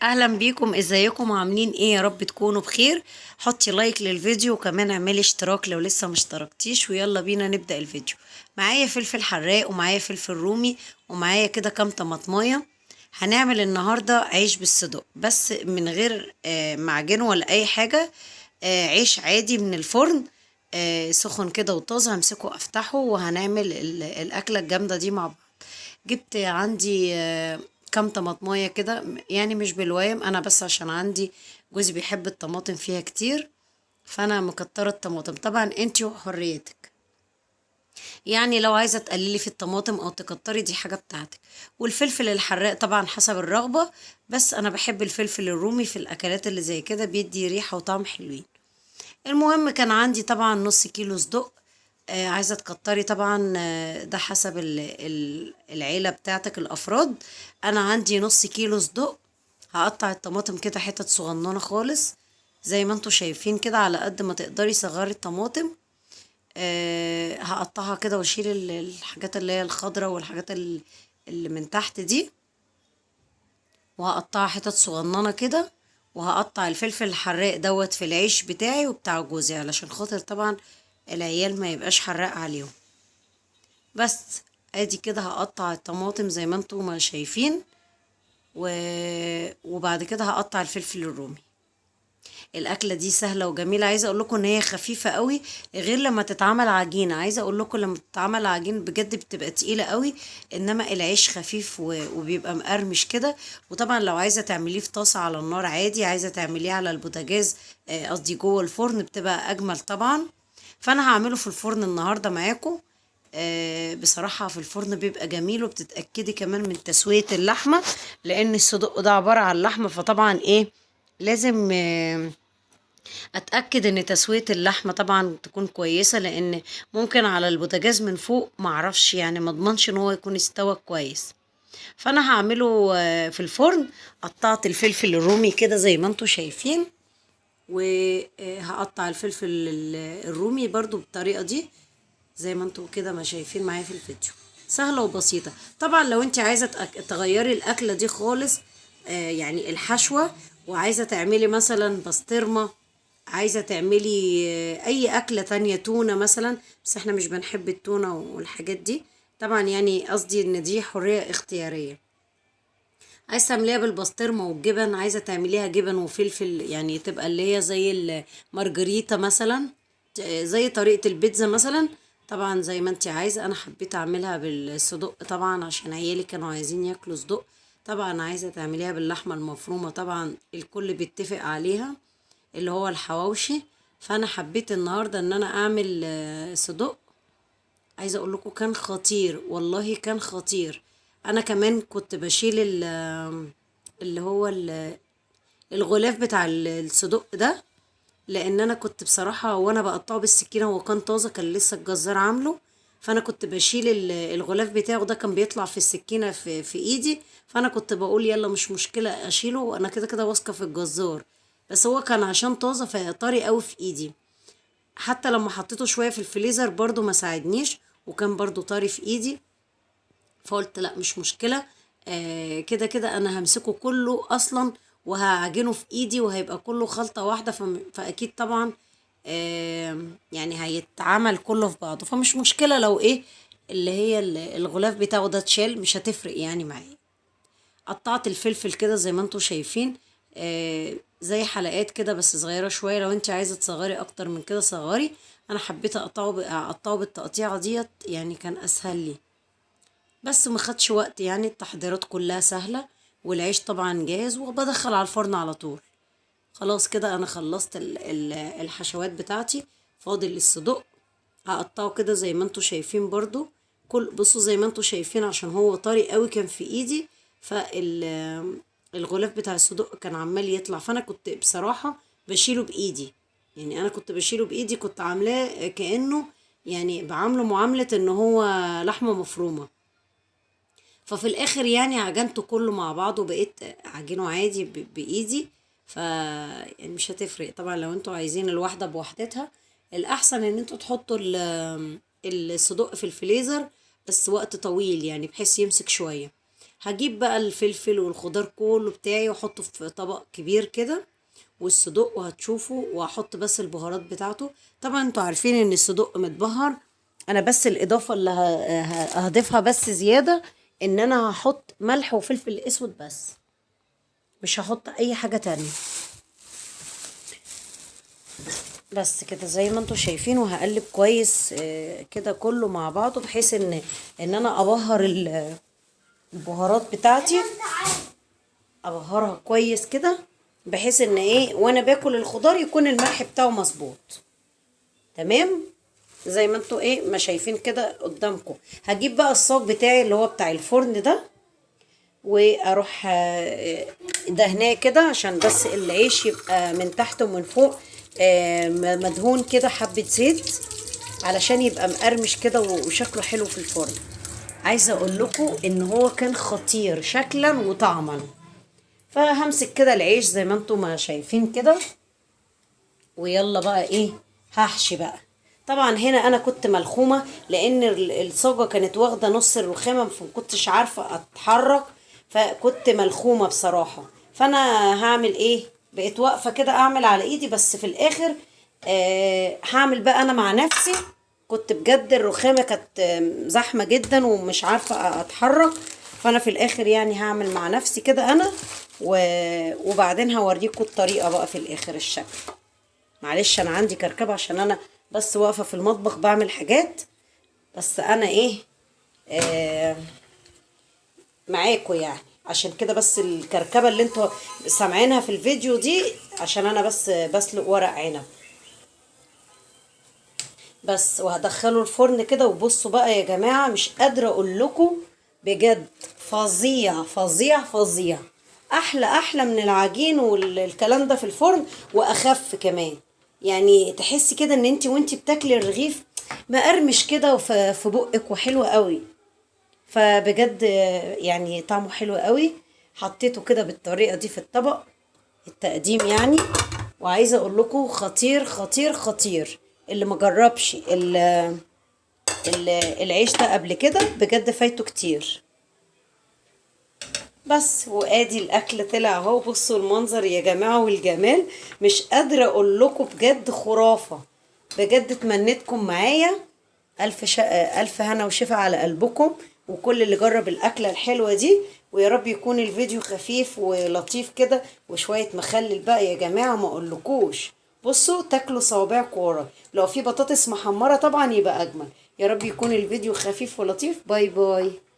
اهلا بيكم، ازيكم؟ عاملين ايه؟ يا رب تكونوا بخير. حطي like للفيديو وكمان اعملي اشتراك لو لسه ما اشتركتيش، ويلا بينا نبدأ الفيديو. معايا فلفل حراق ومعايا فلفل رومي ومعايا كده كام طماطمايه. هنعمل النهارده عيش بالصدق، بس من غير معجن ولا اي حاجه. عيش عادي من الفرن، سخن كده وطازه، همسكه افتحه وهنعمل الاكلة الجامدة دي مع بعض. جبت عندي كام طماطمايه كده، يعني مش بالويم، انا بس عشان عندي جوزي بيحب الطماطم فيها كتير، فانا مكتره الطماطم. طبعا انتي وحريتك، يعني لو عايزه تقللي في الطماطم او تكتري دي حاجة بتاعتك. والفلفل الحراق طبعا حسب الرغبة، بس انا بحب الفلفل الرومي في الاكلات اللي زي كده، بيدي ريحه وطعم حلوين. المهم كان عندي طبعا نص كيلو صدق. عايزه تكتري طبعا، ده حسب العيلة بتاعتك، الافراد. انا عندي نص كيلو صدق. هقطع الطماطم كده حتت صغننه خالص زي ما انتوا شايفين كده، على قد ما تقدري صغري الطماطم. هقطعها كده واشيل الحاجات اللي هي الخضرة والحاجات اللي من تحت دي، وهقطعها حتت صغننه كده. وهقطع الفلفل الحراق دوت في العيش بتاعي وبتاع جوزي، علشان خاطر طبعا العيال ما يبقاش حراق عليهم. بس ادي كده هقطع الطماطم زي ما انتم ما شايفين، وبعد كده هقطع الفلفل الرومي. الاكلة دي سهلة وجميلة، عايزه اقول لكم ان هي خفيفة قوي غير لما تتعمل عجينه. عايزه اقول لكم لما تتعمل عجين بجد بتبقى تقيلة قوي، انما العيش خفيف وبيبقى مقرمش كده. وطبعا لو عايزه تعمليه في طاسه على النار عادي، عايزه تعمليه على البوتاجاز، قصدي جوه الفرن، بتبقى اجمل طبعا. فانا هعمله في الفرن النهارده معاكم. بصراحة في الفرن بيبقى جميل، وبتتأكدي كمان من تسوية اللحمة، لأن الصدق ده عبارة عن لحمة، فطبعا لازم أتأكد إن تسوية اللحمة طبعا تكون كويسة، لأن ممكن على البوتاجاز من فوق معرفش، ما اضمنش إن هو يكون استوى كويس. فأنا هعمله في الفرن. قطعت الفلفل الرومي كده زي ما انتوا شايفين، وهقطع الفلفل الرومي برضو بالطريقة دي زي ما انتوا كده ما شايفين معايا في الفيديو. سهلة وبسيطة. طبعا لو انت عايزة تغيري الأكلة دي خالص، يعني الحشوة، وعايزة تعملي مثلا بسطرمة، عايزة تعملي أي أكلة تانية، تونة مثلا، بس احنا مش بنحب التونة والحاجات دي طبعا، قصدي ان دي حرية اختيارية. عايزة تعمليها بالبسطرمة والجبن، عايزة تعمليها جبن وفلفل، يعني تبقى اللي هي زي المارجريتا مثلا، زي طريقة البيتزا مثلا، طبعا زي ما انت عايزة. انا حبيت اعملها بالصدق طبعا عشان عيالي كانوا عايزين ياكلوا صدق. طبعا عايزة تعمليها باللحمة المفرومة، طبعا الكل بيتفق عليها اللي هو الحواوشي. فانا حبيت النهاردة ان انا اعمل صدق. عايزة اقول لكم كان خطير، والله كان خطير. انا كمان كنت بشيل اللي هو الغلاف بتاع الصدق ده، لان انا كنت بصراحة وانا بقطعه بالسكينة وهو كان طازة، كان لسه الجزار عامله، فانا كنت بشيل الغلاف بتاعه ده، كان بيطلع في السكينة في ايدي، فانا كنت بقول يلا مش مشكلة اشيله، وانا كده كده واثقة في الجزار، بس هو كان عشان طازة فطري قوي في ايدي. حتى لما حطيته شوية في الفريزر برضو ما ساعدنيش، وكان برضو طري في ايدي، فقلت لا مش مشكلة، كده كده انا همسكه كله اصلا وهعجنه في ايدي وهيبقى كله خلطة واحدة، فاكيد طبعا، هيتعمل كله في بعضه، فمش مشكلة لو ايه اللي هي الغلاف بتاعه ده اتشال، مش هتفرق معايا. قطعت الفلفل كده زي ما انتوا شايفين، زي حلقات كده بس صغيرة شوية، لو انت عايزة تصغري اكتر من كده صغري. انا حبيت اقطعه بالتقطيعة ديت، كان اسهل لي، بس ما خدش وقت، التحضيرات كلها سهلة، والعيش طبعا جاهز وبدخل على الفرن على طول. خلاص كده انا خلصت الحشوات بتاعتي، فاضل الصدق هقطعه كده زي ما انتوا شايفين برضو. بصوا زي ما انتوا شايفين عشان هو طري قوي كان في ايدي، فالغلاف بتاع الصدق كان عمال يطلع، فانا كنت بصراحة بشيله بايدي، يعني انا كنت بشيله بايدي، كنت عاملاه كأنه بعامله معاملة ان هو لحمة مفرومة. ففي الاخر عجنته كله مع بعضه، وبقيت اعجنه عادي بايدي، ف مش هتفرق طبعا. لو انتوا عايزين الواحدة بوحدتها، الاحسن ان انتوا تحطوا الصدق في الفريزر بس وقت طويل، بحيث يمسك شوية. هجيب بقى الفلفل والخضار كله بتاعي واحطه في طبق كبير كده، والصدق وهتشوفوا، وهحط بس البهارات بتاعته. طبعا انتوا عارفين ان الصدق متبهر، انا بس الاضافة اللي هضيفها بس زيادة ان انا هحط ملح وفلفل اسود بس، مش هحط اي حاجة تانية. بس كده زي ما انتوا شايفين. وهقلب كويس كده كله مع بعضه، بحيث ان انا ابهر البهارات بتاعتي، ابهرها كويس كده، بحيث ان ايه وانا باكل الخضار يكون الملح بتاعه مظبوط. تمام زي ما انتوا ايه ما شايفين كده قدامكم. هجيب بقى الصاج بتاعي اللي هو بتاع الفرن ده، واروح دهناه كده عشان بس العيش يبقى من تحت ومن فوق مدهون كده حبة زيت، علشان يبقى مقرمش كده وشكله حلو في الفرن. عايزة اقول لكم ان هو كان خطير شكلا وطعما. فهمسك كده العيش زي ما انتم ما شايفين كده، ويلا بقى ايه هحشي بقى. طبعا هنا انا كنت ملخومه لان الصاجه كانت واخده نص الرخامه، فما كنتش عارفه اتحرك، فكنت ملخومه بصراحة. فانا هعمل ايه، بقيت واقفة كده اعمل على ايدي، بس في الاخر هعمل بقى انا مع نفسي. كنت بجد الرخامه كانت زحمة جدا ومش عارفه اتحرك، فانا في الاخر يعني هعمل مع نفسي كده انا، وبعدين هوريكم الطريقة بقى في الاخر الشكل. معلش انا عندي كركبه عشان انا بس واقفة في المطبخ بعمل حاجات، بس انا ايه معاكم يعني، عشان كده بس الكركبه اللي انتوا سامعينها في الفيديو دي عشان انا بس بسلق ورق عنب بس، وهدخله الفرن كده. وبصوا بقى يا جماعة، مش قادرة اقول لكم بجد، فظيع فظيع فظيع، احلى احلى من العجين والكلام ده في الفرن، واخف كمان. يعني تحسي كده ان انتي وانتي بتاكلي الرغيف مقرمش كده في بقك، وحلو قوي. فبجد يعني طعمه حلو قوي. حطيته كده بالطريقة دي في الطبق التقديم يعني، وعايزه اقول لكم خطير خطير خطير. اللي ما جربش العيش ده قبل كده بجد فايته كتير. بس وادي الاكل طلع اهو. بصوا المنظر يا جماعة والجمال، مش قادرة اقول لكم بجد خرافه بجد. اتمنيتكم معايا الف هنا وشفا على قلبكم وكل اللي جرب الاكلة الحلوة دي، ويا رب يكون الفيديو خفيف ولطيف كده، وشوية مخلل بقى يا جماعة ما اقولكوش. بصوا تاكلوا صوابعكم ورا، لو في بطاطس محمرة طبعا يبقى اجمل. يا رب يكون الفيديو خفيف ولطيف. bye bye.